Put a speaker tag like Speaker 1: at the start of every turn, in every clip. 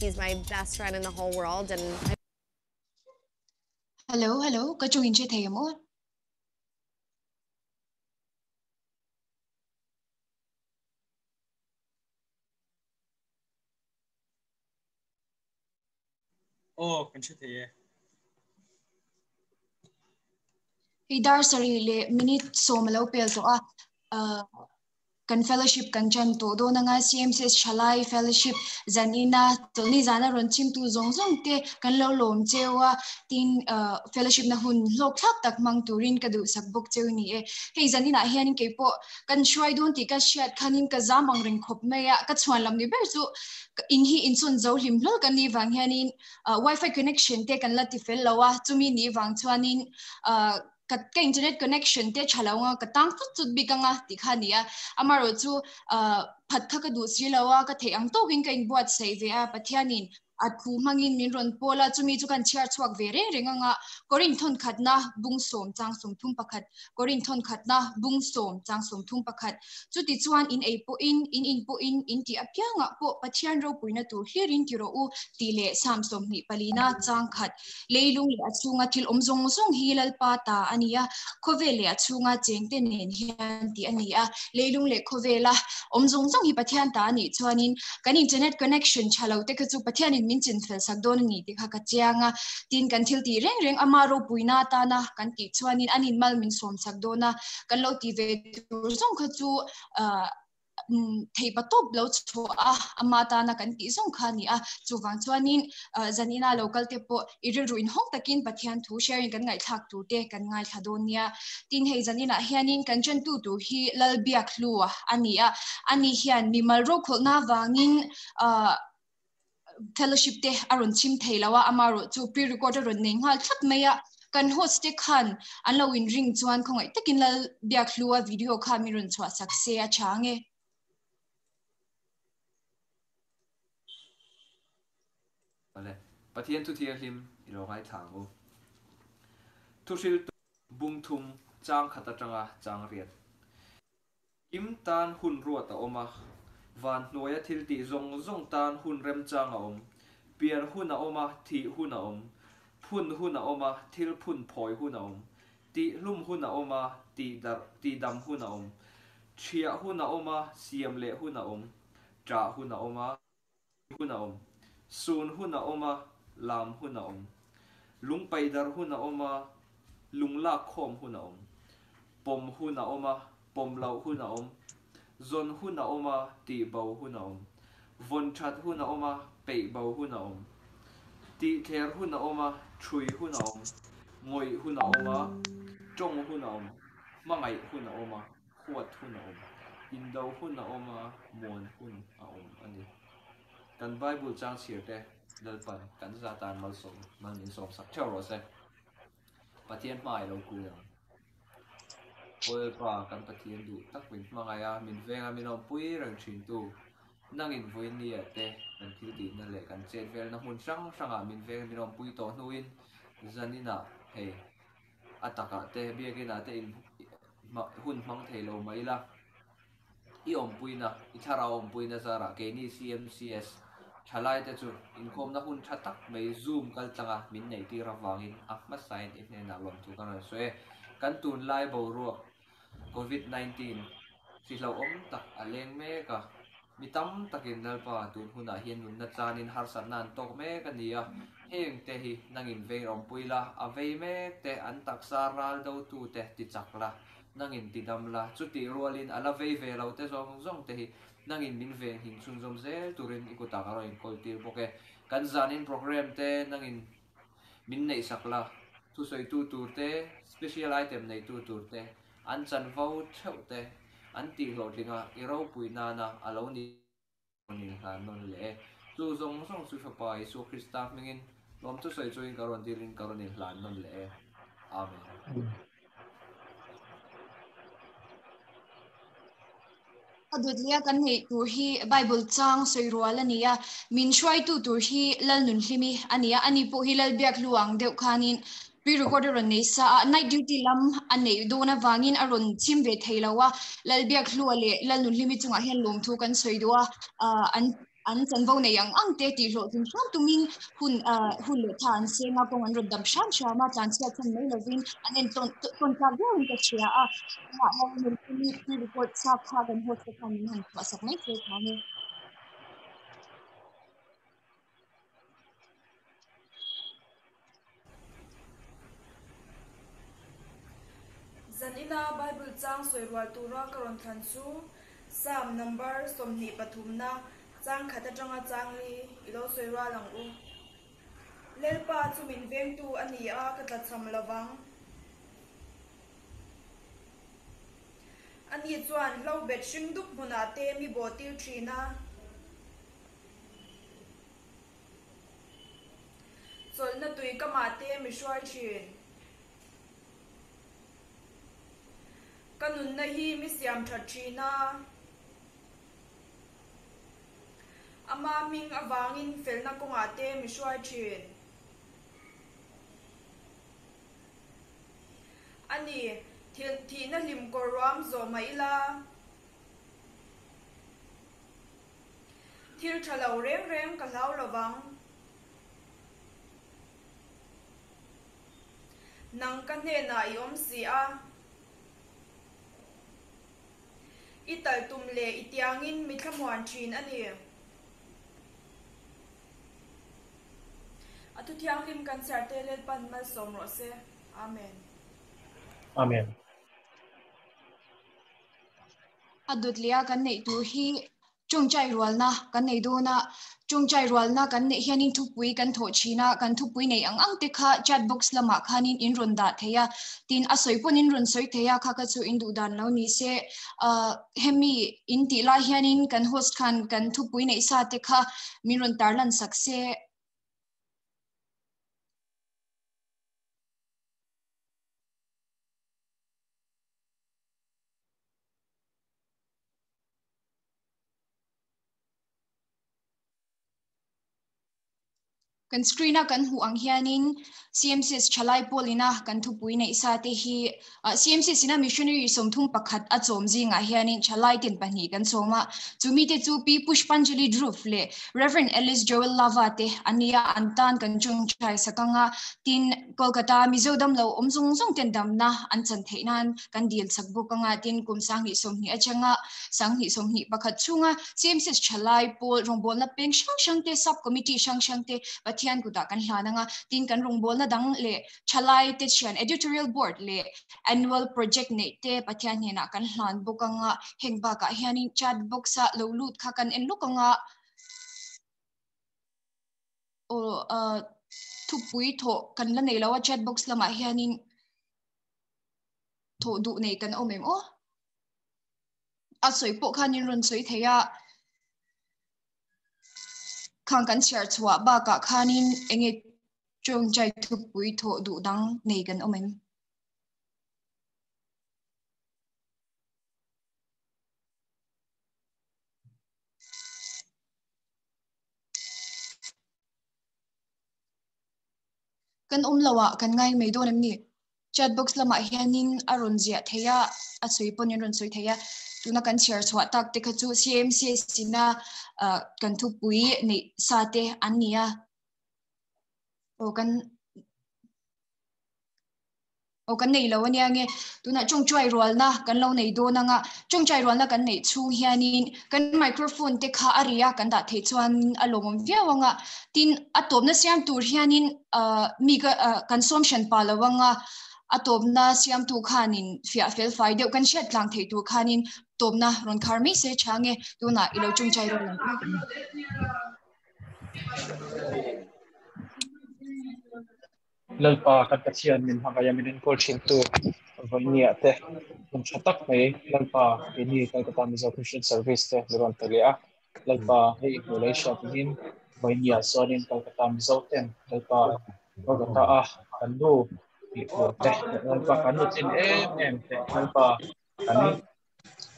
Speaker 1: He's my best friend in the whole world and I
Speaker 2: Hello hello ka chung in che thei mo.
Speaker 3: Aw kan hre thei e.
Speaker 2: Hei dar sarih leh minute sawm a lo pel tawh a, kan fellowship kan chan tawh dawn anga CMCS Thalai fellowship zanina chawlhni zana rawn chhimtu zawng zawng te kan lo lawm cheu a, tin fellowship na hun hlawk thlak tak hmang turin ka duhsak bawk cheu ni e. Hei zaninah hianin keipawh Kan hruai dawn tih ka hriat khanin ka zam ang reng khawp mai a, ka chhuan lam ni ber chu in hi insawn zo hlim hlawl kan nih vang hianin wifi connection te kan la ti fel lo a, chumi nih vang chuanin ka ka internet connection te tha lo anga ka tang chut chut bik anga tih kha a ni a, amaherawh chu phat kha ka duh si lo a, ka theih ang tawkin ka inbuatsaih ve a, Pathianin A thu hmangin min rawn pawl a, chumi chu kan chhiar chhuak ve reng reng anga Korin thawn khatna bung sawm chang 31, Korin thawn khatna bung sawm chang 31. Chuti chuan in ei pawhin, in in pawhin, in tih apiangah pawh Pathian ropuina tur hlirin ti rawh u tih leh Psalm 24 na chang khat, Leilung leh a chhunga thil awm zawng zawng hi Lalpa ta a ni a, khawvel leh a chhunga chengte nen hian tih a ni a, leilung leh khawvela awm zawng zawng hi Pathian ta a nih chuanin kan internet connection tha lo te kha chu Pathianin min chinfel sak dawn a ni tih kha ka chiang a, tin kan thil tih reng reng ama ropuina atana kan tih chuanin anin mal min sawm sak dawn a, kan lo ti ve tur zawng kha chu ah. Theipa tawp lo chhuah a, ama tana kan tih zawng kha a ni a. Chuvang chuanin zanina lo kal te pawh i rilru inhawng takin Pathian thu sharing kan ngaihthlak tur te kan ngaithla dawn nia. Tin hei zaninah hianin kan ṭantu tur hi Lalbiakhlua a ni a, ani hian mimal rokhawlhna avangin fellowship te a rawn chhim thei lo a, amaherawh chu pre-record a rawn nei nghal thlap mai a, kan host te khan an lo in ring chuan khawngaih takin Lal Biakhlua video kha min rawn chhuah sak se a tha ang e.
Speaker 4: Awle, Pathian thu thianghlim i lo ngaithla ang u. Thuhriltu bung thum chang khat atanga chang riat. Kim tan hun ruat a awm a, van hnuaia thil tih zawng zawng tan hun remchang a awm. Pian hun a awm a, thih hun a awm. Phun hun a awm a, thil phun phawi hun a awm. Tihhlum hun a awm a, tihdarh, tihdam hun a awm. Thiah hun a awm a, siam leh hun a awm. Ṭah hun a awm a. Hun a awm. Sun hun a awm a, lam hun a awm. Lung paih darh hun a awm a, lung lak khawm hun a awm. Pawm hun a awm a, pawm loh hun a awm. Zawn hun a awm a, tih bo hun a awm. Vawn that hun a awm a, peih bo hun a awm. Tih thler hun a awm a, thui hun a awm. Ngawih hun a awm a, tawng hun a awm. Hmangaih hun a awm a. Huat hun a awm. Indo hun a awm a, muan hun a awm a ni. Kan Bible chang chhir te Lalpan kan za tan malsawm mal min sawm sak theuh rawh se. Pathian hma i lo kui ang. Aw Lalpa, kan Pathian duh tak min hmangaih a, min veng a, min awmpui reng thin tu. Nangin vawinia te kan thil tihna leh kan chet velna hmun hrang hrangah min veng a, min awmpui tawh hnuin zaninah hei a takah te biakinah te in hun hmang thei lo mai ila, i awmpuina, i thlarau awmpuina zarah keini CMCS thalaite chu inkhawmna hun tha tak mai Zoom kal tlanga min neihtir avangin a hmasain i hnenah lawmthu kan rawn sawi e. Kan tunlai boruak Covid 19 hri hlauhawm tak a leng mek a, mi tam takin Lalpa tun hunah hian nunna chanin harsatna an tawk mek a ni a, heng te hi nangin vei awmpui la, a vei mek te, an taksa ral dotu te ti chak la, nangin ti dam la, chutih rualin a la vei ve lo te zawng zawng te hi nangin min venghim chhunzawm zel turin i kutah ka rawn inkawl tir bawk e. Kan zanin programme te nangin Min neihsak la, thusawitu tur te, special item neitu tur te, an chanvo theuh te, an tih hlawhtling a, i ropui nana a lo ni rawn inhlan nawn leh e. Chu zawng zawng chu Fapa Isua Krista hmingin lawm thusawi chuin ka rawn dilin ka rawn inhlan nawn leh e. Amen.
Speaker 2: A dawtlia kan neih tur hi Bible chang sawi rual a ni a, min hruaitu tur hi Lalnunhlimi a ni a, ani pawh hi Lalbiakhlu ang deuh khanin pre-record a rawn nei sa a, night duty lam a neih dawn avangin a rawn chhim ve thei lo a, Lalbiakhlua leh Lalnunhlimi chungah hian lawmthu kan sawi duh a, an. an chanvo nei ang ang te tih hlawhtling hram tumin hun hun leh tha an seng a, kawng an rawn dam hram hram a, tlanchhiat chhan mai lovin an en tawn tawn tlak viauin ka hria a, tunah hian pre-record chak kha kan host te khan min han chhuahsak mai thei khan e.
Speaker 5: Zanina Bible chang sawi rual tura ka rawn thlan chu Psalm number 23 na chang khat atanga chang li i lo sawi rual ang u. Lalpa chu min vengtu a ni a, ka tlachham lovang. Ani chuan hlobet hring dup hmunah te mi bawhtir thin a. Chawlhna tui ka mah te mi hruai thin. Ka nunna hi mi siam that thin a. Ama hming avangin felna kawngah te mi hruai thin. A ni, thihna hlim kawr ruam zawh mah ila. Thil tha lo reng reng ka hlau lovang. Nang ka hnenah i awm si a. I tal tum leh i tiangin mi thlamuan thin a ni. A thuthianghlim kan chhiarte Lalpan malsawm rawh se. Amen.
Speaker 3: Amen.
Speaker 2: A dawt leh a kan neih tur hi tawngtai rualna kan nei dawn a, tawngtai rualna kan neih hianin thupui kan thawh thin a, kan thupui nei ang ang te kha chat box lamah khanin in rawn dah thei a, tin a sawi pawn in rawn sawi thei a, kha kha chu in duh dan lo ni se. Ahh hemi in tih lai hianin kan host khan kan thupui neih sa te kha min rawn tarlan sak se. Kan screen a kan hmuh ang hianin CMCS thalai pawlina kan thupui neih sa te hi CMCS ina missionary 31 a chawm zingah hianin thalai ten pahnih kan chawm a, chumi te chu Pi Pushpanjali Dhruv leh Reverend Alice Joel Lava te an nia, an tan kan tawngtai sak anga, tin Kolkata Mizo damlo awm zawng zawng ten damna an chan theih nan kan dil chak bawk anga, tin kum 2020 atanga 2021 chhunga CMCS thalai pawl rawngbawlna peng hrang hrang te sub committee hrang hrang te Pathian kutah kan hlan anga, tin kan rawngbawlna dang leh thalai te thian editorial board leh annual project neih te Pathian hnenah kan hlan bawk anga, heng bakah hianin chat box a lo lut kha kan en lawk anga, aw thupui thawh kan la nei lo a chat box lamah hianin thawh duh nei kan awm em aw? A sawi pawh khanin rawn sawi thei a, khang kan chhiar chhuah bakah khanin enge tawngtai thupui thawh duh dang nei kan awm em? Kan awm lo ah kan ngai mai dawn em ni? Chat box lamah hianin a rawn ziah thei a, a sawi pawn in rawn sawi thei a. Tuna kan chhiar chhuah tak te kha chu CMCS ina kan thupui neih sa te an ni a. Aw kan Aw kan nei lo ania nge tunah tawngtai rualna kan lo nei dawn anga tawngtai rualna kan neih chhung hianin kan microphone te kha a ri a kan dah theih chuan a lawmawm viau anga tin a tawpna siam tur hianin mi ka kan sawm hran pa lo anga a tawpna siamtu khanin fiah fel fai deuh kan hriat tlang theih tur khanin tawpna rawn khar mai se tha nge tunah i lo tawngtai rual ang.
Speaker 3: Lalpa kan Pathian min hmangaih a min enkawl thin tu vawinia te hun tha tak mai Lalpa keini Kolkata Mizo Christian Service te min rawn pe leh a, Lalpa hei hmuh leh hriat angin vawinia chuanin Kolkata Mizo ten Lalpa Kolkata a kan nu tih tur te Lalpa kan nu tlin em em te Lalpa kan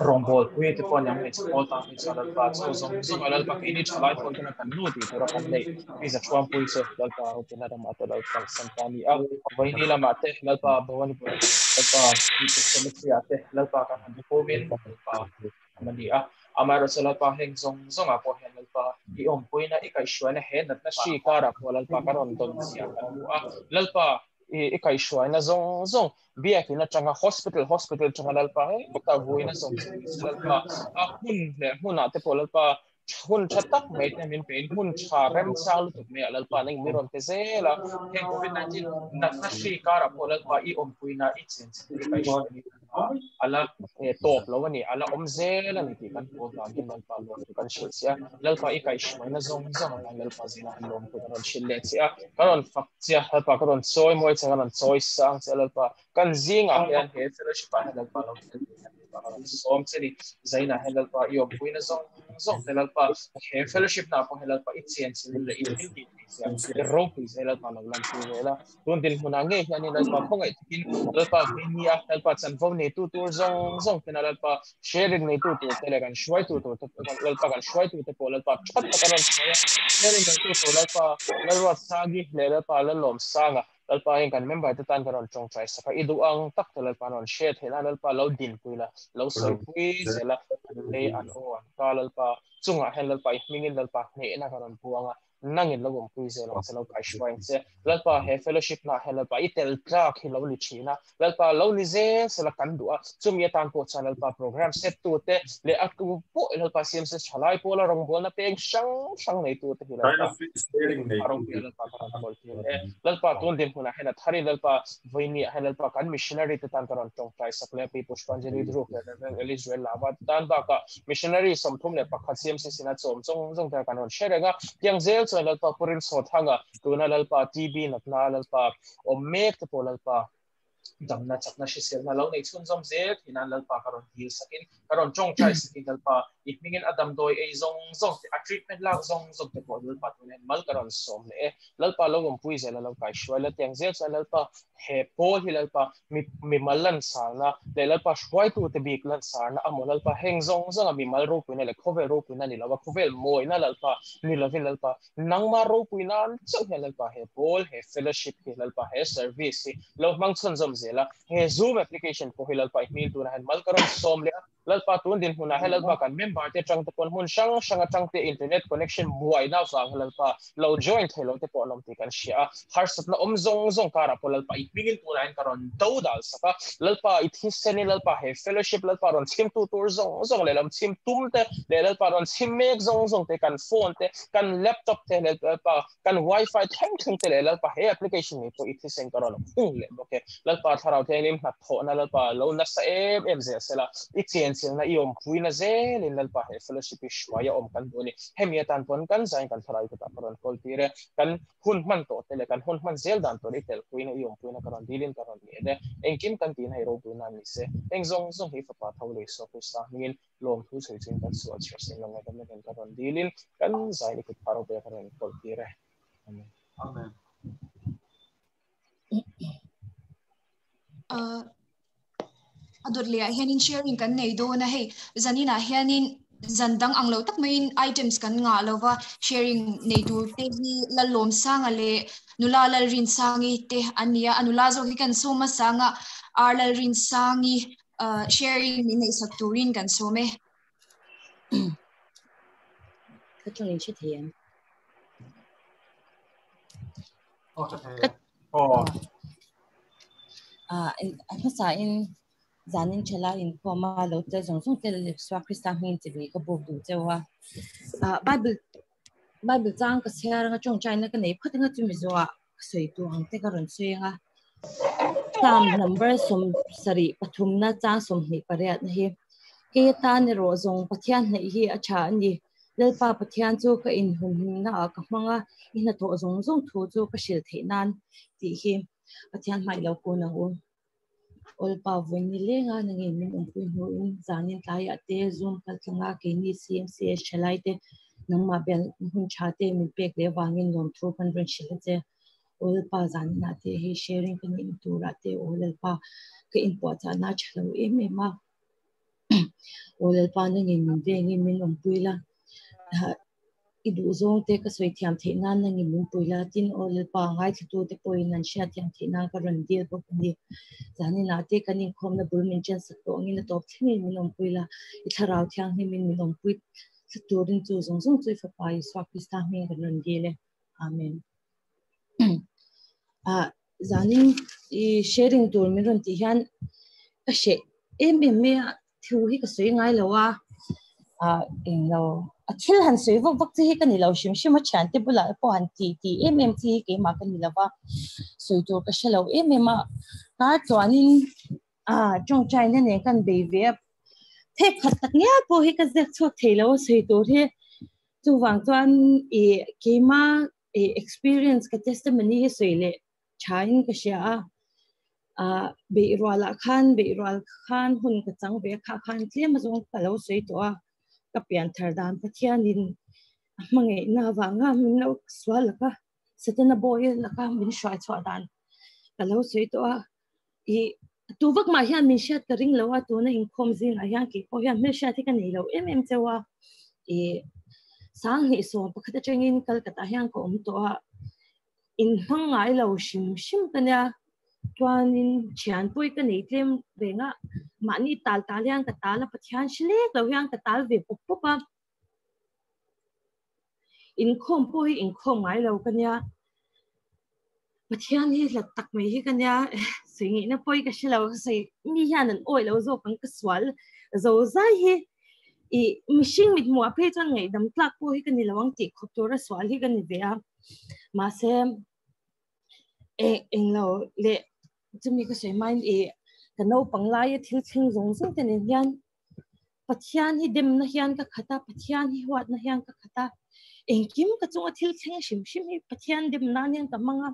Speaker 3: rawngbâwl pui te pawh aniang hmeichhe pawl tan hi chuan Lalpa chu zawng zawng a Lalpa keini tha lai pawl tena kan nu tih tura kan neih i za thuam pui chu Lalpa ropui na ramah te lo kalsan ta a ni a, vawiini lamah te Lalpa Bhawanipur Lalpa cemetery ah te Lalpa kan han hmu in Lalpa awm a ni a. Amaro chu Lalpa heng zawng zawngah pawh hian Lalpa i awmpuina i kaihhruaina he natna hri karah pawh Lalpa ka rawn dawn zia kan hmu a. Lalpa i kaihhruaina zawng zawng biakin atanga hospital hospital atanga Lalpa heta vuina zawng zawng hi chu Lalpa a hmun leh hmunah te pawh Lalpa hun tha tak mai te min pein hun tha remchang lutuk mai ah Lalpa nang min rawn pe zel a. Heng COVID-19 natna hri karah pawh Lalpa i awmpuina i chenchilh i kaihhruaina ala tawp lo ani ala awm zel ani tih kan hmuh avangin Lalpa lawm chu kan hrilh che a. Lalpa i kaihhruaina zawng zawng ah hian Lalpa zingah hian lawm chu kan rawn hrilh leh che a. Kan rawn fak che a, Lalpa ka rawn chawi mawi che, ka rawn chawi sang che a Lalpa. Kan zingah hian he fellowship ah hian Lalpa lo tel ve hian Lalpa ka rawn sawm che ni. Zainah hian Lalpa i awmpuina zawng zawng te Lalpa he fellowship na ah pawh hian Lalpa i chenchilh leh i thil tih theih zia i ropui zia Lalpa lo lan tir zel a. Tun dinhmunah ngei hianin Lalpa khawngaih takin Lalpa vei a, Lalpa chanvo neitu tur zawng zawng tena Lalpa sharing neitu tur te leh kan hruaitu tur te Lalpa kan hruaitu te pawh Lalpa that tak a rawn sawi a. Sharing neitu tur Lalpa Lalruat Sagi leh Lalpa Lalawm Sanga Lalpa hian kan member te tan kan rawn tawngtai sak a. I duh ang tak te Lalpa an rawn share theih nan Lalpa lo dinpui la, lo sawipui zel a, an lei an aw an ka Lalpa chungah hian Lalpa i hmingin Lalpa hnehna ka rawn buang a. Nangin lo awmpui zel ang che, lo kaihruai ang che. Lalpa, he fellowship hna hian Lalpa i tel tlak hi lo ni thin a, Lalpa lo ni zel sela kan duh a, chumi atan pawh chuan Lalpa program set tu te leh a tu pawh Lalpa siam se thalai pawla rawngbawlna peng hrang hrang nei tu te hi Lalpa ropui Lalpa ka rawn kawl tir e. Lalpa tun dinhmunah hian a tharin Lalpa vawiini ah hian Lalpa kan missionary te tan ka rawn tawngtai sak leh a Pi Pushpanjali Dhruv leh Rev Elisrael Lava te tan bakah Missionary 31 CMC sina chawm zawng zawng te kan rawn hre reng a. Tiang zel chuan Lalpa Purin Sawthanga tuna Lalpa TB natna Lalpa awm mek te pawh Lalpa damna chakna hriselna lo nei chhunzawm zel thin a Lalpa ka rawn dil sakin ka rawn tawngtai sakin Lalpa i hmingin a damdawi ei zawng zawng te a treatment lak zawng zawng te pawh Lalpa tuna hian mal ka rawn sawm leh e. Lalpa lo awmpui zel a lo kaihruai la tiang zel chuan Lalpa he pawl hi Lalpa mi mimal lansarna leh Lalpa hruaitute bik lansarna amaw Lalpa heng zawng zawnga mimal ropuina leh khawvel ropuina ni lova khawvel mawina Lalpa ni lovin Lalpa nangma ropuina an chauh hian Lalpa he pawl he fellowship hi Lalpa he service hi lo hmang chhunzawm zel a he Zoom application pawh hi Lalpa i hming tunah hian mal ka rawn sawm leh a. Lalpa tun dinhmunah hian Lalpa kan member te atang te pawn hmun hrang hrang atang te internet connection buaina avang hian Lalpa lo join thei lo te pawh an awm tih kan hria a, harsatna awm zawng zawng karah pawh Lalpa i hmingin tunah hian ka rawn do dal sak a, Lalpa i thisen in Lalpa he fellowship Lalpa rawn chhimtu tur zawng zawng leh lam chhim tum te leh Lalpa rawn chhim mek zawng zawng te kan phone te kan laptop te leh Lalpa kan wifi thleng thleng te leh Lalpa he application ngei pawh i thisen ka rawn hung leh bawk e. Lalpa thlarau thianghlim hnathawhna Lalpa lo nasa em em zel sela i chenchilhna i awmpuina zelin Lalpa he fellowship hi hruai a awm kan duh a ni. Hemi atan pawn kan zain kan thlarau i kutah ka rawn kawl tir e. Kan hun hman tawh te leh kan hun hman zel dan tur i telpuina i awmpuina ka rawn dilin ka rawn ngen e. Engkim kan tihna hi ropuina an ni se. Heng zawng zawng hi Fapa tho leh Isua Krista hmingin lawm thu chhui chuin kan sual chhiar sin lo ngaidamna nen ka rawn dilin kan zain i kut phah ropuia ka rawn kawl tir e. Amen.
Speaker 4: Amen.
Speaker 2: A dawt leh ah hianin sharing kan nei dawn a hei zanin ah hianin zan dang ang lo tak maiin items kan ngah lova sharing nei tur te hi Lalawm Sanga leh nula Lalrinsangi te an ni a, a nula zawk hi kan sawm a sanga R Lalrinsangi sharing min neih sak turin kan sawm e.
Speaker 6: Ka tawng in hre thei em? A hmasa in zanin thala in khawm a lo tel zawng zawng te leh Isua Krista hming chi lui ka buk duh cheu a. Bible Bible chang ka chhiar anga tawngtaina ka nei phawt anga chumi zawhah ka sawi tur ang te ka rawn sawi anga Psalm number 73 na chang 28 na hi kei atan erawh zawng Pathian hnaih hi a tha a ni. Lalpa Pathian chu ka inhumhimna ah ka hmang a, i hnathawh zawng zawng thu chu ka hrilh theih nan tih hi Pathian hmai lo kun ang u. Awlpa vawi ni leng a nangin min awmpui hnuin zanin tlaiah te Zoom kal tlanga keini CMCH thalai te nangmah bial hun tha te min pek leh avangin lawmthu kan rawn hrilh a che. Awlpa zaninah te hei sharing ka neih na turah te aw Lalpa ka inpuahchahna a tha lo em em a. Aw Lalpa nangin min vengin min awmpui la. I duhzawng te ka sawi thiam theih nan nangin min pui la, tin aw Lalpa ngaithla te pawhin an hriat thiam theih nan ka rawn dil bawk a ni. Zaninah te kan inkhawmna bul min ṭansak tawh angin a tawp thlengin min awmpui la, i thlarau thianghlimin min awmpui thla turin chu zawng zawng chu i Fapa Isua Krista hming kan rawn dil e. Amen. Ah, zanin i sharing tur min rawn tih hian ka hreh em em mai a, thu hi ka sawi ngai lo a, ah eng lo a thil han sawi vak vak chi hi ka ni lo hrim hrim a, thiante bulah pawh han ti ti em em chi hi keimah ka ni lo va, sawi tur ka hre lo em em a, kar chuanin ah tawngtaina nen kan bei ve a, phek khat tak ngial pawh hi ka ziak chhuak thei lo a sawi tur hi, chuvang chuan ih keima ih experience ka testimony hi sawi leh thain ka hria a, ah beihrualah khan beihrual khan hun ka chang ve a khah khan tlem a zawng ka lo sawi tawh a, ka pian thar dan Pathianin a hmangaihna avanga min lo sual laka Setana bawi laka min hruai chhuah dan ka lo sawi tawh a, ih tu vak mah hian min hriat ka ring lo a tuna inkhawm zingah hian kei pawh hian hmelhriat hi ka nei lo em em cheu a, ih sanghnih sawm pakhat atangin Kolkata hian ka awm tawh a. In hmang ngai lo hrim hrim ka nia chuanin thian pawh ka nei tlem reng a mahni tal tal hian ka tal a Pathian hre lek lo hian ka tal ve pawp pawp a inkhawm pawh hi inkhawm ngai lo ka nia Pathian hi hlat tak mai hi ka nia sawi ngaihna pawh hi ka hre lo sawi mi hian an awih lo zawk ang ka sual zo zai hi ih mihring mithmuh ah phei chuan ngaihdam tlak pawh hi ka ni lo ang tih khawp tura sual hi ka ni ve a. Mahse eng englo leh chumi ka sawi hmain ih ka naupang laia thil thleng zawng zawng te nen hian Pathian hi demna hian ka khat a, Pathian hi huatna hian ka khat a, engkim ka chunga thil thleng hrim hrim hi Pathian dem nan hian ka hmang a,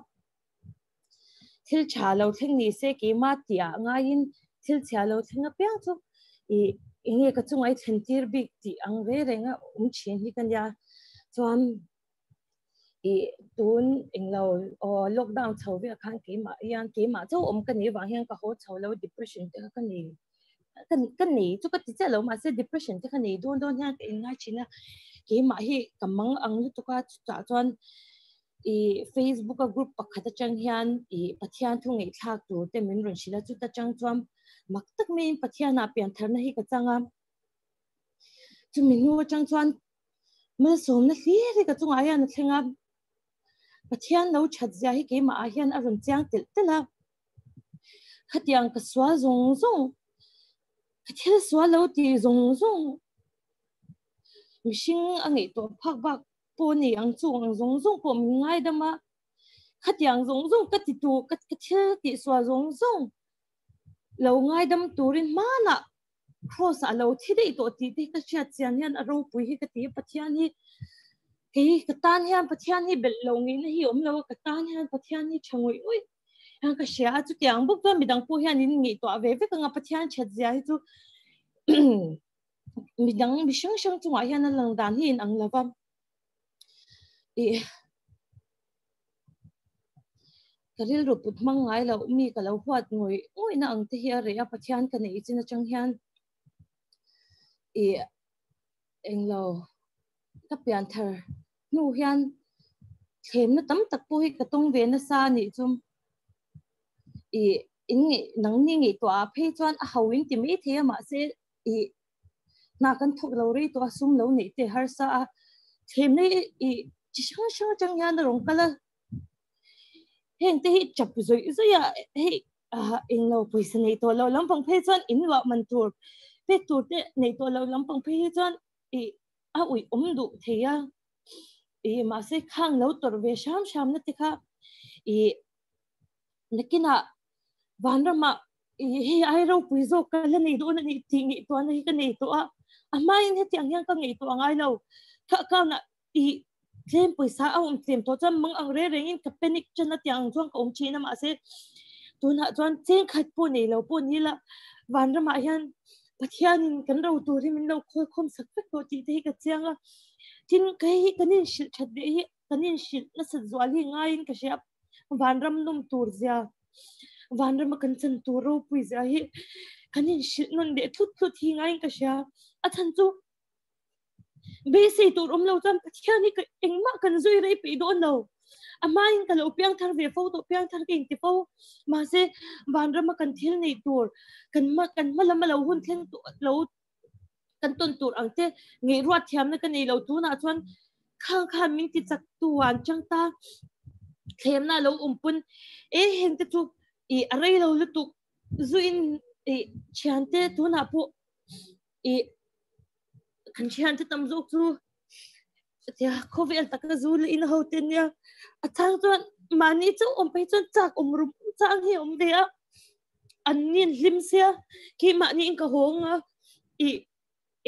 Speaker 6: thil tha lo thleng ni se keimah tih ah ngaiin thil chhia lo thleng apiang chu ih enge ka chunga i thlen tir bik tih ang reng reng a awm thin hi ka nia chuan ih tun englo aw lockdown chho vel khan keimah hian keimah chauh awm ka nih avang hian ka haw chho lo depression te kha ka nei ka ka nei chu ka ti chiah lo mahse depression te kha nei dawn dawn hian ka inngai thin a keimah hi ka mang ang lutuk a chutah chuan ih facebook a group pakhat atang hian ih Pathian thu ngaihthlak tur te min rawn hrilh a chuta tang chuan mak tak maiin Pathianah piantharna hi ka chang a chumi hnu atang chuan Malsawmna hlir hi ka chungah hian a thleng a, Pathian lo that zia hi keimah ah hian a rawn chiang telh telh a, khatiang ka sual zawng zawng, ka thil sual lo tih zawng zawng, mihring a ngaihtuah phak bak pawh a nei ang chu ang zawng zawng pawh min ngaidam a, khatiang zawng zawng ka ti tur ka thil tih sual zawng zawng lo ngaidam turin hmanah Cross ah lo thi daih tawh tih te hi ka hriat chian hian a ropui hi ka ti a, Pathian hi kei ka tan hian Pathian hi belh lo ngeihna hi awm lo a, ka tan hian Pathian hi tha ngawih ngawih hian ka hria a, chutiang bawk chuan midang pawh hian in ngaihtuah ve vek ang a, Pathian that zia hi chu midang mi hrang hrang chungah hian a lang dan hi in ang lo va ih Ka rilru put hmang ngai loh mi ka lo huat ngawih ngawih na ang te hi a reh a, Pathian ka neih chin atang hian ih englo ka pian thar hnu hian thlemna tam tak pawh hi ka tawng ve nasa a nih chu ih in ngeih nangni ngaihtuah ah phei chuan a ho in ti mai thei a mahse ih hna kan thawk lo rei tawh a sum lo neih te harsa a thlemna hi ih chi hrang hrang atang hian a rawn kal a heng te hi chap zawih zawih a hei ah englo pawisa neih tawh loh lampang phei chuan in luah man tur pek tur te neih tawh loh lampang phei hi chuan ih a uih awm duh thei a ih mahse khang lo tawrh ve hram hram na te kha ih nakinah vanramah hei ai ropui zawk ka la nei dawn a nih tih ngaihtuahna hi ka nei tawh a a hmain hetiang hian ka ngaihtuah ngai lo kha account ah ih tlem pawisa a awm tlem tawh chuan mang ang reng rengin ka panic ṭan a tiang ang chuan ka awm ṭhin a mahse tunah chuan cheng khat pawh nei lo pawh ni la vanramah hian Pathianin kan ro tur hi min lo khawl khawm sak vek tawh tih te hi ka chiang a tin ka hei hi kan inhrilh ṭhat leh hi kan inhrilh nasat zual hi ngaiin ka hria vanram nawm tur zia vanrama kan chan tur ropui zia hi kan inhrilh nawn leh thut thut hi ngaiin ka hria a chhan chu.
Speaker 7: Beisei tur awm lo chuan Pathian hi ka engmah kan zui rei peih dawn lo. A hmain ka lo piangthar ve fo tawh, piangthar ka inti fo. Mahse, vanrama kan thil neih tur, kan hma kan hma lama lo hun thleng tawh lo kan tawn tur ang te ngaihruat thiamna ka nei lo. Tunah chuan khang khan min ti chak tu an chang ta thlemna lo awm pawn e heng te chu i a rei lo lutuk zuin i thiante tunah pawh i kan thiante tam zawk chu tia khawvel taka zu leh in ho te nia a chang chuan mahni chauh awm phei chuan chak awm rum chang hi awm ve a an nin hlim sia khi mahni in ka hawng a i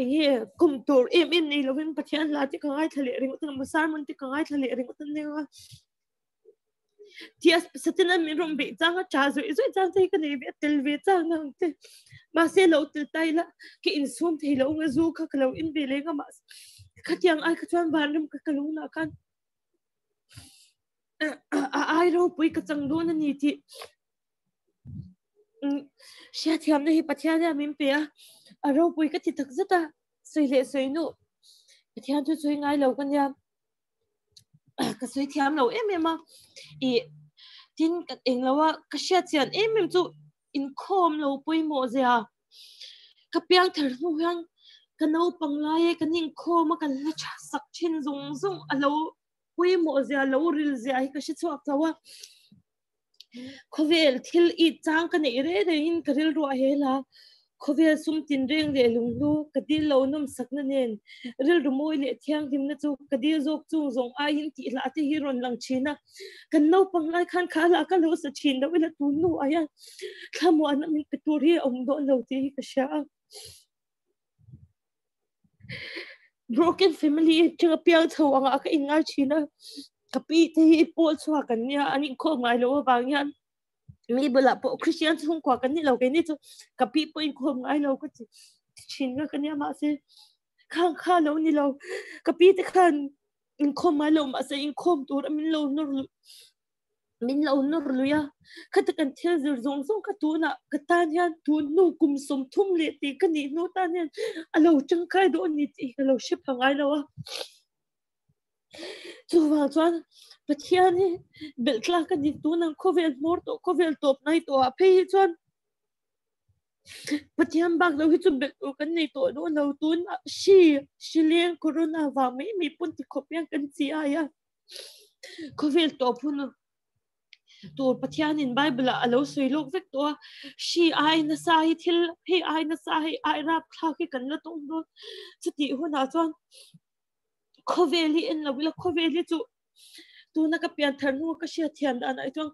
Speaker 7: enge kum tur em em nei lovin Pathian hla te ka ngaithla leh ringawt a sermon te ka ngaithla leh ringawt a nia Tia satin min rawn beih chang a tha zawih zawih chang te hi ka nei ve a tel ve chang ang te mahse lo tel ta ila ka insum thei lo nga zu kha ka lo in ve leng a mahse khatiang ai kha chuan vanram ka ka lungnah khan a ai ropui ka chang dawn a ni tih hriatthiamna hi Pathian hian min pe a a ropui ka ti tak zet a sawi leh sawi nu Pathian chu sawi ngai lo ka nia. Ka sawi thiam lo em em a ih tin ka eng lo a ka hriat chian em em chu inkhawm lo pawimawh zia ka piang thar hnu hian ka naupang lai e kan inkhawm a kan hla tha sak thin zawng zawng a lo pawimawh zia lo ril zia hi ka hre chhuak tho a khawvel thil i chang ka neih reng reng in ka rilru a hel a khawvel sum tin reng leh lunghlu ka dil lo nawm sakna nen rilru mawi leh thianghlimna chu ka dil zawk chung zawng aiin tih hlah te hi rawn lang thin a kan naupang lai khan kha lah ka lo sa thin lo ila tun hnu ah hian thlamuanna min pe tur hi a awm dawn lo tih hi ka hria a broken family atanga piang chho anga ka inngai thin a ka pi te hi pawl chhuak an nia an inkhawm ngai loh avang hian mi bulah pawh Christian chhungkua kan ni lo keini chu ka pi pawh inkhawm ngai lo ka ti thin nga ka nia mahse khang kha lo ni lo ka pi te khan inkhawm ngai lo mahse inkhawm tur a min lo nawr min lo nawr lui a khata kan thil zir zawng zawng kha tunah ka tan hian tun hnu kum 30 leh tih ka nih hnu tan hian a lo tangkai dawn ni tih ka lo hre pha ngai lo a chuvang chuan Pathian hi belh tlak a ni tunang khawvel hmawr tawh khawvel tawp nai tawh ah phei hi chuan Pathian bak lo hi chu belh tur kan nei tawh dawn lo tun hri hri leng corona vang mai mai pawn ti khawp hian kan chi ai a khawvel tawp hun tur Pathianin Bible ah a lo sawi lawk vek tawh a hri ai nasa hi thil hei ai nasa hei ai rap thlak hi kan la tawng dawn chutih hunah chuan khawvel hi en lo ila khawvel hi chu tuna ka pian thar hnu ka hriat thiam dan ah chuan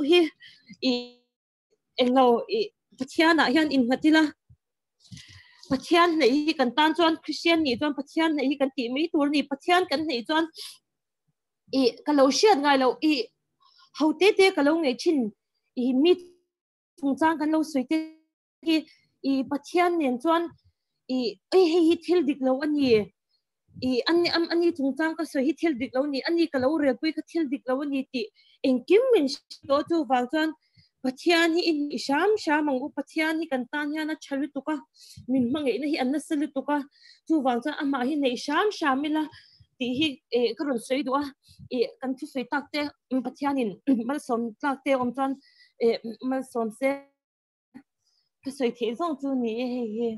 Speaker 7: Hi i englo i Pathian ah hian innghat ila Pathian hneih hi kan tan chuan Christian nih chuan Pathian hneih hi kan tih mai tur a ni Pathian kan hneih chuan i ka lo hriat ngai loh i ho te te ka lo ngei thin i mi chungchang kan lo sawi te hi i Pathian nen chuan i hei hei hi thil dik lo a ni i ani ani chungchang ka sawi hi thil dik lo a ni ani ka lo relpui kha thil dik lo a ni tih engkim min hre tawh chuvang chuan Pathian hi i hnih hram hram ang u Pathian hi kan tan hian a tha lutuk a min hmangaihna hi a nasa lutuk a chuvang chuan amah hi neih hram hram ila tih hi eh ka rawn sawi duh a ih kan thusawi tak te Pathianin malsawm tlak te awm chuan eh malsawm se ka sawi theih zawng chu ni e hei hi.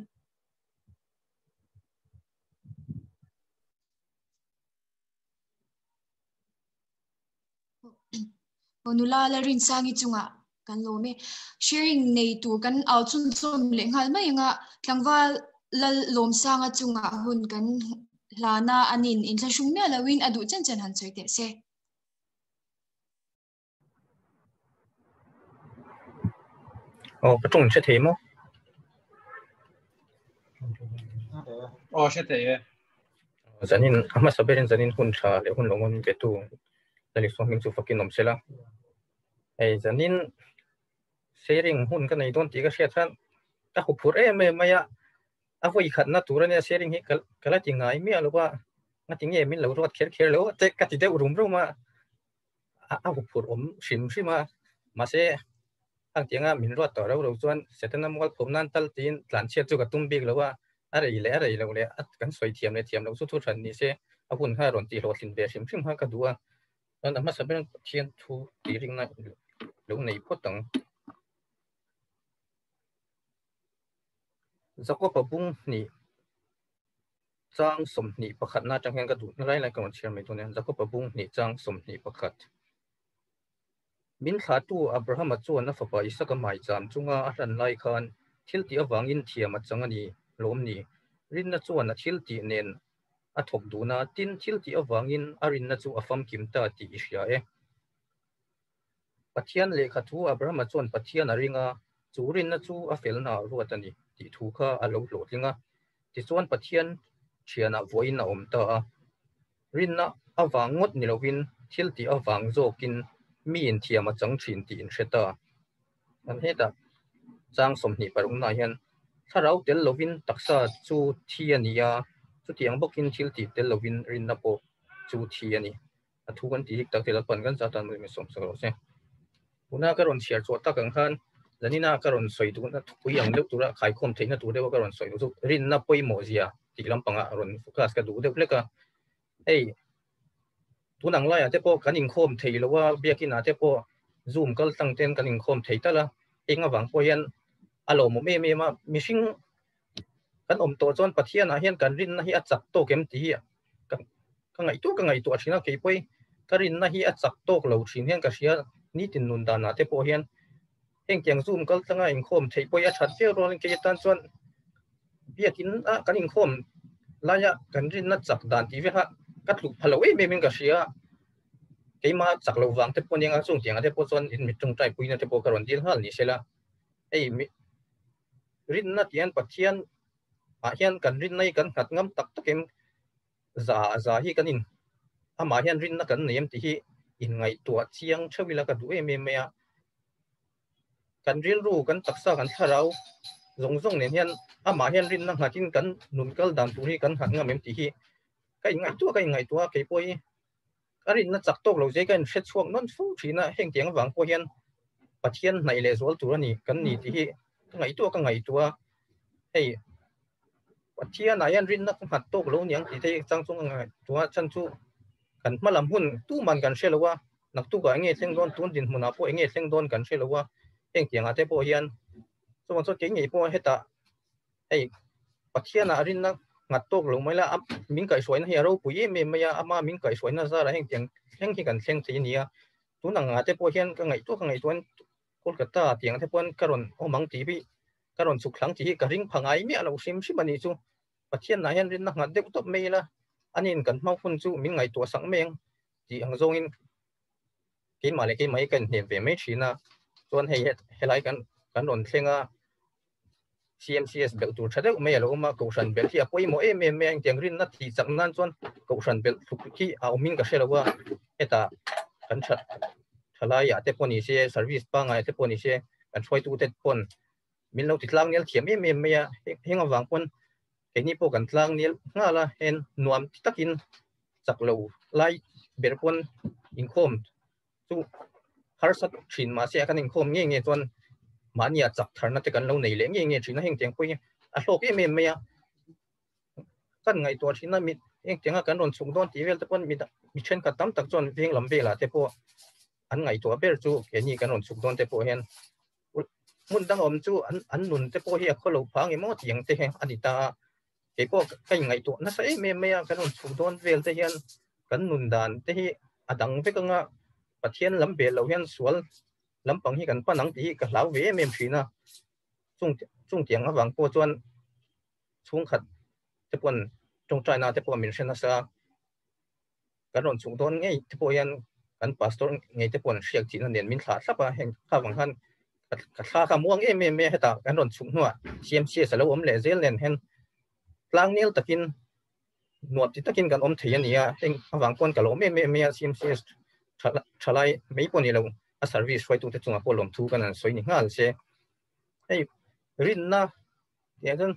Speaker 2: Nula la rin sangi chunga kan lawm e. Sharing nei tur kan au chun chawm leh nghal mai anga tlangval lal lawm sanga chunga hun kan hlana anin inthlahrung miah loin a duh chen chen han sawi teh se.
Speaker 8: Oh, ka ṭawng hre thei maw?
Speaker 3: Oh, hre thei e.
Speaker 8: Zanin a hmasa berin zanin hun tha leh hun lo min petu Lalisua hming chu fakin awm sela. Hei zanin sharing hun ka nei dawn tih ka hriat khan ka huphurh em em mai a, a vawi khatna tur ania sharing hi ka la ti ngai miah lo a, ngati nge min lo ruat kher kher lo te ka ti deuh rum rum a, a huphurh awm hrim hrim a, mahse hang tianga min ruat tawh rau rau chuan Setana mualphawm nan tal tiin tlanchhiat chu ka tum bik lo a, a rei leh a rei lo leh a kan sawi thiam leh thiam loh chu thu hran ni se a hun kha rawn tih hlawhtlin ve hrim hrim kha ka duh a, chuan a hmasa ber Pathian thu tih rinna lo nei phawt ang. Jakob-a bung hnih chang 21 na atang hian ka duh na lai lai ka rawn chhiar mai dawn nia, Jakob-a bung hnih chang 21. Min thlahtu Abrahama chuan a fapa Isaka maicham chunga a hlan lai khan thil tih avangin thiam a chang a ni lawm ni? Rinna chuan a thil tih nen a thawk dun a, tin thil tih avangin a rinna chu a famkim ta tih i hria e. Pathian lehkha thu Abrahama chuan Pathian a ring a, chu rinna chu a felna ah ruat a ni tih thu kha a lo hlawhtling a. Tichuan Pathian thianah vawiin a awm ta a. Rinna avang ngawt ni lovin thil tih avang zawkin mi inthiam a chang thin tih in hre ta. Kan hetah chang 26 naah hian thlarau tel lovin taksa chu thi a ni a, chutiang bawkin thil tih tel lovin rinna pawh chu thi a ni. A thu kan tih hik tak thil a pan kan zat tan min sawm sak rawh se. Tuna ka rawn chhiar chhuah tak ang khan zanina ka rawn sawi duhna thupui ang deuh tura khaikhawm theihna tur deuha ka rawn sawi duh chu rinna pawimawh zia tih lampangah rawn focus ka duh deuh hlek a. Hei tun ang laiah te pawh kan inkhawm thei lo a, biakinah te pawh zoom kal tlang ten kan inkhawm thei tal a, eng avang pawh hian a lawmawm em em a, mihring kan awm tawh chuan Pathianah hian kan rinna hi a chak tawk em tih hi ka ka ngaihtuah ka ngaihtuah thin a, kei pawh hi ka rinna hi a chak tawk lo thin hian ka hria nitin nun danah te pawh hian heng tiang zoom kal tlanga inkhawm theih pawh hi a that viau rualin kei atan chuan biakin a kan inkhawm laia kan rinna chak dan tih vel kha ka tluk pha lo em em in ka hria keimah chak loh vang te pawh nia chung tiangah te pawh chuan in mi tawngtai puina te pawh ka rawn dil nghal ni sela hei mi Rinna tian Pathian ah hian kan rinna hi kan nghat ngam tak takin za za hi kan in amah hian rinna kan nei em tih hi inngaihtuah chiang theuh ila ka duh em em mai a. Kan rilru, kan taksa, kan thlarau zawng zawng nen hian amah hian rinna nghatin kan nun kal dan tur hi kan nghat ngam em tih hi ka inngaihtuah ka inngaihtuah a, keipawh hi Ka rinna chak tawk lo zia ka inhre chhuak nawn fo thin a, heng tiang avang pawh hian Pathian hnaih leh zual tur a ni kan ni tih hi ka ngaihtuah ka ngaihtuah a, hei Pathianah hian rinna ka nghat tawk lo niang tih te hi chang chung ka ngaihtuah a, chhan chu kan hma lam hun tuman kan hre lo a, naktukah eng nge thleng dawn, tun dinhmunah pawh eng nge thleng dawn kan hre lo a, heng tiangah te pawh hian chuvang chuan kei ngei pawh hetah hei Pathianah rinna nghat tawk lo mai la, a min kaihhruaina hi a ropui em em mai a, ama min kaihhruaina zarah heng tiang thleng hi kan thleng thei a ni a, tun ang ah te pawh hian ka ngaihtuah ka ngaihtuahin Kolkata tiang te pawhin ka rawn awm ang tih hi ka rawn chhuk thlang tih hi ka ring pha ngai miah lo hrim hrim a nih chu. Pathianah hian rinna nghat deuh tawp mai ila, aniin kan hma hun chu min ngaihtuah sak mai ang tih ang zawngin keimah leh keimah hi ka inhnem ve mai thin a, chuan hei helai kan kan rawn thleng a, CMCS belh tur tha deuh mai a lo awm a, Kohhran belh hi a pawimawh em em mai a, engtiang rinna tih chak nan chuan Kohhran belh tluk hi a awmin ka hre lo a, hetah kan tha thalaiah te pawh ni se, service pangngai te pawh ni se, kan hruaitute pawn min lo ti tlang nel thiam em em mai a, heng avang pawn keini pawh kan tlang nel nghal a, hen nuam ti takin chak lo lai ber pawn inkhawm chu harsa thin mahse a kan inkhawm nge nge chuan mahnia chak tharna te kan lo nei leh nge nge thin a, heng tiang pawh hi a hlawk em em mai a, kan ngaihtuah thin a, heng tianga kan rawn chhuk dawn tih vel te pawn mi mi thenkhat tam tak chuan veng lam velah te pawh an ngaihtuah ber chu keini kan rawn chhuk dawn te pawh hian hmun dang awm chu an an nun te pawh hi a khaw lo phang emaw tih ang te hi a ni ta a, keipawh ka inngaihtuah nasa em em mai a, kan rawn chhuk dawn vel te hian kan nun dan te hi a dang vek anga Pathian lam bel lo hian sual lampang hi kan pan ang tih hi ka hlau ve em em thin a, chung chung tiang avang pawh chuan chhungkhat te pawn tawngtaina te pawh min hre nasa a, kan rawn chhuk dawn ngei te pawh hian kan pastor ngei te pawh an hriak thihna nen min thlah thlap a, heng kha vang khan ka thla kha muang em em mai a, hetah kan rawn chhuk hnuah CMCS a lo awm leh zel nen hian tlang nel takin. Nuam ti takin kan awm thei a ni a, heng avang pawn ka lawm em em mai a, CMCS thalai mai pawh ni lo, a service hruaitute chungah pawh lawmthu kan han sawi ni nghal se. Hei rinna tih chuan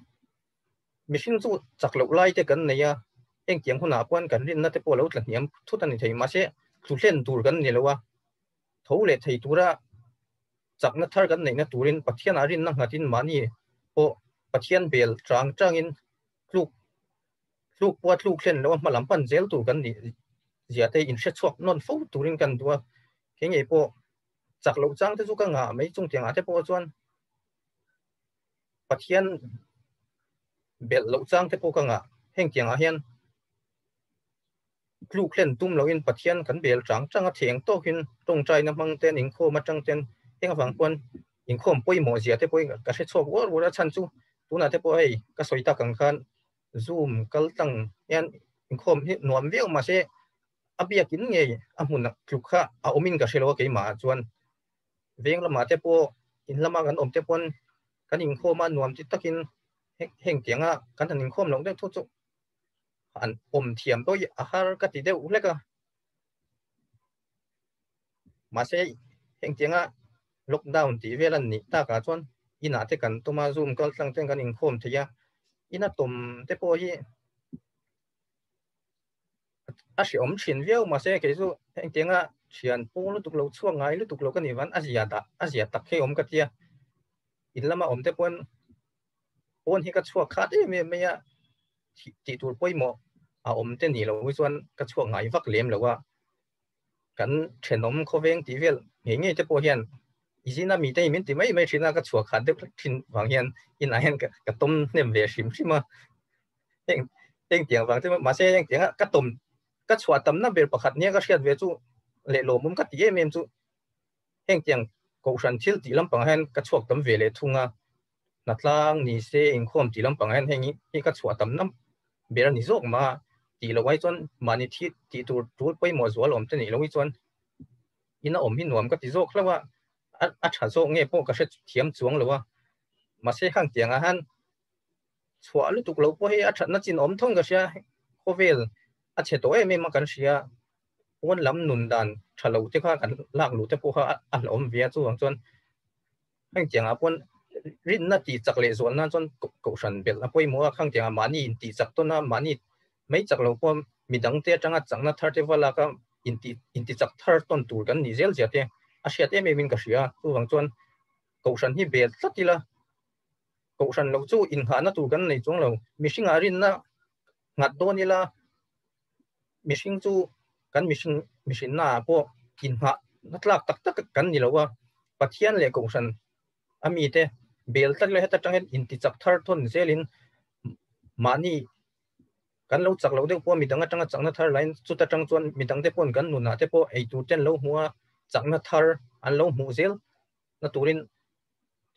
Speaker 8: mihring chu chak loh lai te kan nei a, engtiang hunah pawn kan rinna te pawh lo tla hniam thut a ni thei, mahse tlu hlen tur kan ni lo a, tho leh thei tura chakna thar kan neihna turin Pathianah rinna nghatin mahni pawh Pathian bel chang changin tluk tluk pawha tluk hlen loh a hma lam pan zel tur kan nih zia te inhre chhuak nawn fo turin kan duh a, kei ngei pawh chak loh chang te chu ka ngah mai chung tiangah te pawh chuan Pathian belh loh chang te pawh ka ngah heng tiangah hian tluk hlen tum loin Pathian kan bel chang chang a theng tawkin tawngtaina hmang ten inkhawm atang ten eng avang pawn inkhawm pawimawh zia te pawhin ka hre chhuak uar uar a chhan chu tunah te pawh hei ka sawi tak ang khan Zoom kal tlang hian inkhawm hi nuam viau mahse a biakin ngei a hmun tluk kha a awmin ka hre lo a keimah ah chuan veng lamah te pawh in lama kan awm te pawn kan inkhawm a nuam ti takin heng tianga kan han inkhawm loh deuh thu chu an awm thiam pawh hi a har ka ti deuh hlek a. Mahse hengtianga lockdown tih vel an nih takah chuan inah te kan tum a, zoom kal tlang ten kan inkhawm thei a, ina tawm te pawh hi a hreawm thin viau mahse kei chu hengtianga thian pawng lutuk lo chhuak ngai lutuk lo ka nih vang a zia dah a zia tak hi awm ka tia in lama awm te pawn pawn hi ka chhuak khat em em mai a tih tur pawimawh a awm te nih loh hi chuan ka chhuak ngai vak lem lo a kan thenawm khawveng tih vel ngei ngei te pawh hian i zina mi te hi min ti mai mai thin a ka chhuak khat deuh hlek thin vang hian inah hian ka tawm hnem ve hrim hrim a heng heng tiang vang te mahse heng tianga ka tawm ka chhuah tamna ber pakhat nia ka hriat ve chu leh lawmawm ka ti em em chu heng tiang kohhran thil tih lampangah hian ka chhuak tam ve leh thung a hnatlang ni se inkhawm tih lampangah hian heng hi ka chhuah tam na ber a ni zawk mah a tih loh ai chuan mahni thi tih tur tul pawimawh zual awm te nih loh hi chuan in a awm hi nuam ka ti zawk hlauh a a tha zawk nge pawh ka hre thiam chuang lo a mahse khang tiangah hian chhuah lutuk lo pawh hi a thatna chin awm thawng ka hria khawvel a chhe tawh em em a kan hria pawn lam nun dan tha lo te kha kan lak luh te pawh kha a hlauhawm ve a chuvang chuan heng tiangah pawn rinna tih chak leh zual nan chuan kohhran belh a pawimawh a khang tiangah mahni intih chak tawn a mahni mai chak lo pawh midang te atanga chakna thar te val laka intih inti chak thar tawn tur kan nih zel zia te a hriat em em in ka hria chuvang chuan kohhran hi bel tlat ila kohhran lo chu inghahna tur kan nei chuang lo mihringah rinna nghat dawn ila mihring chu kan mihring mihrinna ah pawh inghah na tlak tak tak kan ni lo a Pathian leh kohhran a mite bel tlat ila heta tang hian inti chak thar thawn zelin mahni kan lo chak lo deuh pawh midang atanga chakna thar lain chuta tang chuan midang te pawn kan nunah te pawh ei tur te an lo hmu a chakna thar an lo hmuh zel na turin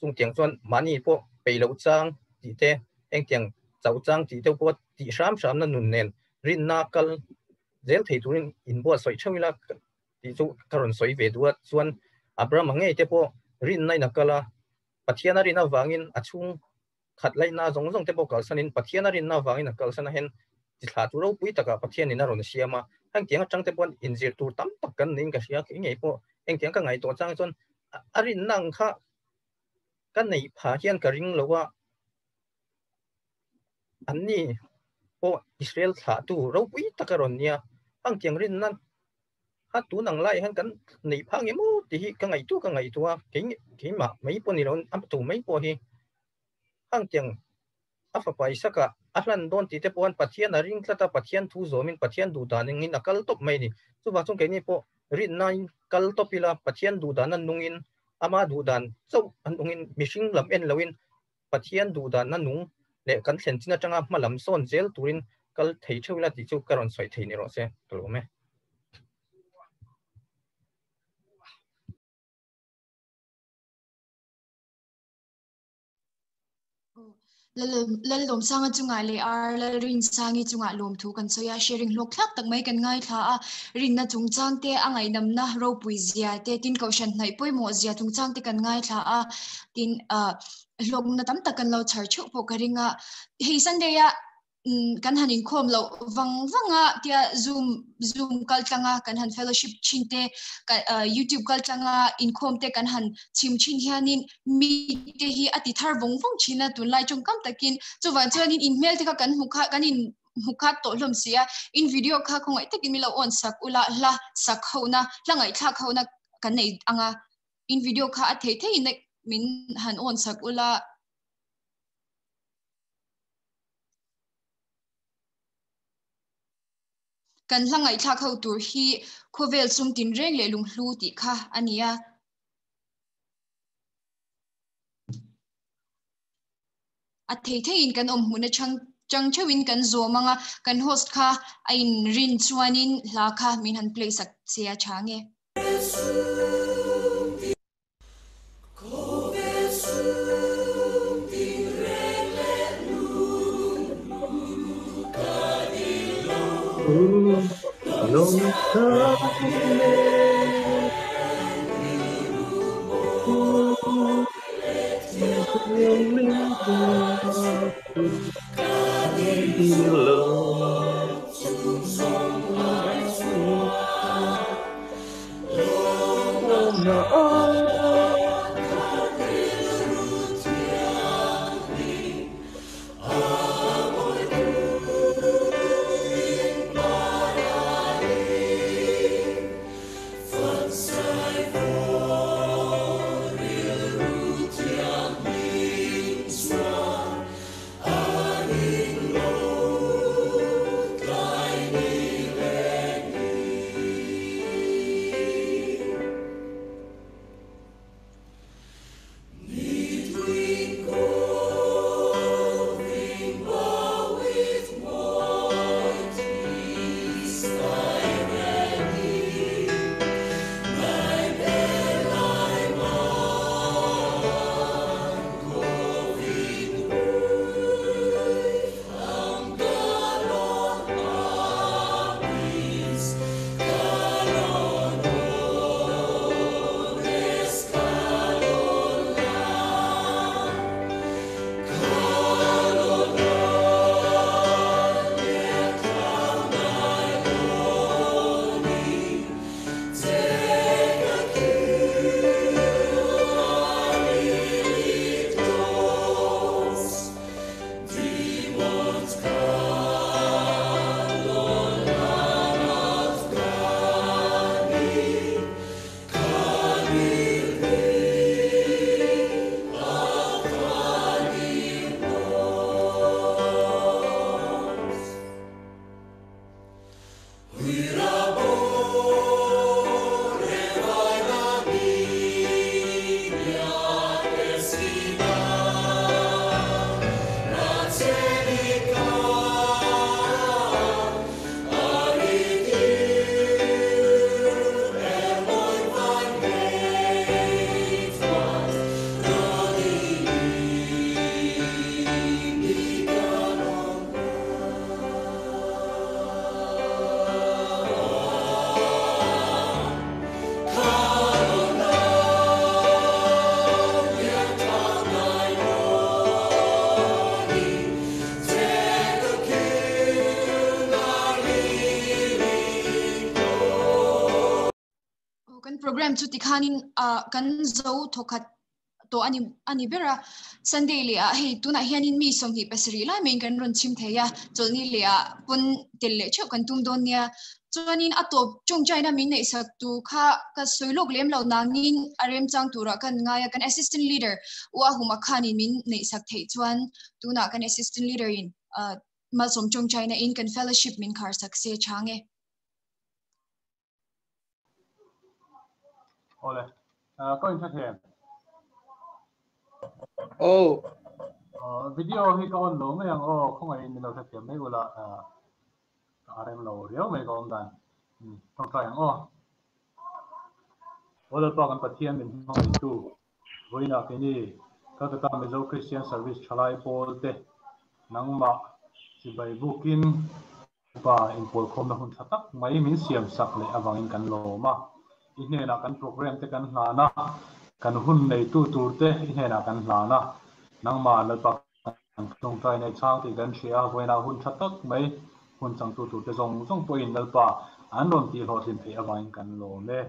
Speaker 8: chungtiang chuan mahni pawh peih loh chang tih te engtiang chauh chang tih deuh pawh tih hram hram na nun nen rinna kal zel thei turin inbuatsawi theuh ila tih chu ka rawn sawi ve duh a chuan Abraham-a ngei te pawh rinna in a kal a Pathian a rin avangin a chhung khat laihna zawng zawng te pawh kalsanin Pathian a rinna avangin a kalsan a hen chi thlah tur ropui takah Pathianin a rawn siam a hengtiang atang te pawh inzir tur tam tak kan niin ka hria kei ngei pawh engtiang ka ngaihtuah chang chuan a rinna ang kha ka neih phah hian ka ring lo a an ni pawh Israel thlah tu ropui tak a rawn nia hengtiang rinna a tun ang lai hian kan neih phah nge maw tih hi ka ngaihtuah ka ngaihtuah a kei keimah mai pawh ni lo a tu mai pawh hi hengtiang a fapa Isaka a hlan dawn tih te pawh an Pathian a ring tlat a Pathian thu zawmin Pathian duh dan engin a kal tawp mai a ni chuvang chuan keini pawh rinnain kal tawp ila Pathian duh dan a nungin ama duh dan chauh a nungin mihring lam en loin Pathian duh dan a nung leh kan thlen chin atanga hma lam sawn zel turin kal thei theuh ila tih chu ka rawn sawi thei ni rawh se ka lawm e.
Speaker 2: Lallawmsanga chungah leh ar Lalrinsangi chungah lawmthu kan sawi a, sharing hlawk thlak tak mai kan ngaithla a, rinna chungchang te a ngaihnamna ropui zia te tin kohhran hnaih pawimawh zia chungchang te kan ngaithla a, tin hlawkna tam tak kan lo chhar theuh pawh ka ring a, hei Sunday a. Kan han inkhawm loh vang vang a tia zoom zoom kal tlanga kan han fellowship thin te youtube kal tlanga inkhawm te kan han chim thin hianin mi te hi a ti thar vawng vawng thin a tunlai tawngkam takin chuvang chuanin in hmel te kha kan hmu kha kan in hmu khat tawh hlawm si a in video kha khawngaih takin min lo on sak ula hla sak ho na hla ngaihthlak ho na kan nei anga in video kha a thei thei in min han on sak ula. Kan hla ngaihthlak ho tur hi khawvel sum tinreng leh lunghlu tih kha a ni a. A thei theiin kan awm hmun atang chang theuhin kan zawm anga kan host kha a inrin chuanin hla kha min han play sak che a tha nge. Kan program chu tikhanin kan zo thawkhat tawh ani ani ber a Sunday leh ah hei tunah hianin mi 27 lai maiin kan rawn chhim thei a chawlhni leh ah pawn tel leh theuh kan tum dawn nia chuanin a tawp tawngtaina min neih sak tu kha ka sawi lawk lem lo nangin a remchang turah kan ngai a kan assistant leader u a huma khanin min neih sak theih chuan tunah kan assistant leader in malsawm tawngtaina in kan fellowship min khar sak se chang e.
Speaker 9: Awle. Ka in hre thei.
Speaker 3: Oh.
Speaker 9: Video hi ka on lo mai ang aw khawngaih in min lo hrethiam mai ula ka rem lo riau mai ka awm dan. Tawngtai ang aw. Aw Lalpa kan Pathian min hmangaih tu vawiinah keini Calcutta Mizo Christian Service thalai pawl te nangmah chibai bukin Pa inpawlkhawmna hun tha tak mai min siam sak leh avangin kan lawm a. I hnenah kan program te kan hlan a, kan hun neitu tur te i hnenah kan hlan a. Nangmah Lalpa An tawngtai nei chhang tih kan hria a, vawiinah hun tha tak mai hun changtu turte zawng zawng pawhin Lalpa an rawn tih hlawhtlin theih avangin kan lawm e.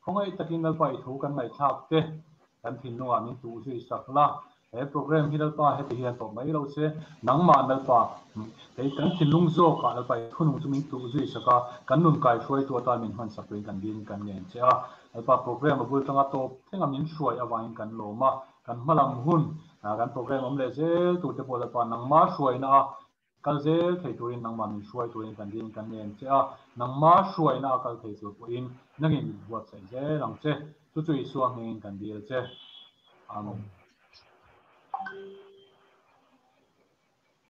Speaker 9: Khawngaih takin Lalpa i thu kan ngaihthlak te kan thinlungah min tuh zui sak la, he program hi Lalpa heti hian tawp mai lo se, nangmah Lalpa kei kan thinlung zawkah Lalpa i thunung chu min tuh zui sak a, kan nun kaihruaitu atan min hman sak turin kan dil kan ngen che a. Lalpa program a bul tanga tawp thlenga min hruai avangin kan lawm a, kan hmalam hun kan program awm leh zel tur te pawh Lalpa nangmah hruaina a kal zel thei turin nangmah min hruai turin kan dil kan ngen che a, nangmah hruaina a kal thei tur pawhin nangin min buatsaih zel ang che, chu chu Isua hmingin kan dil che. Amen.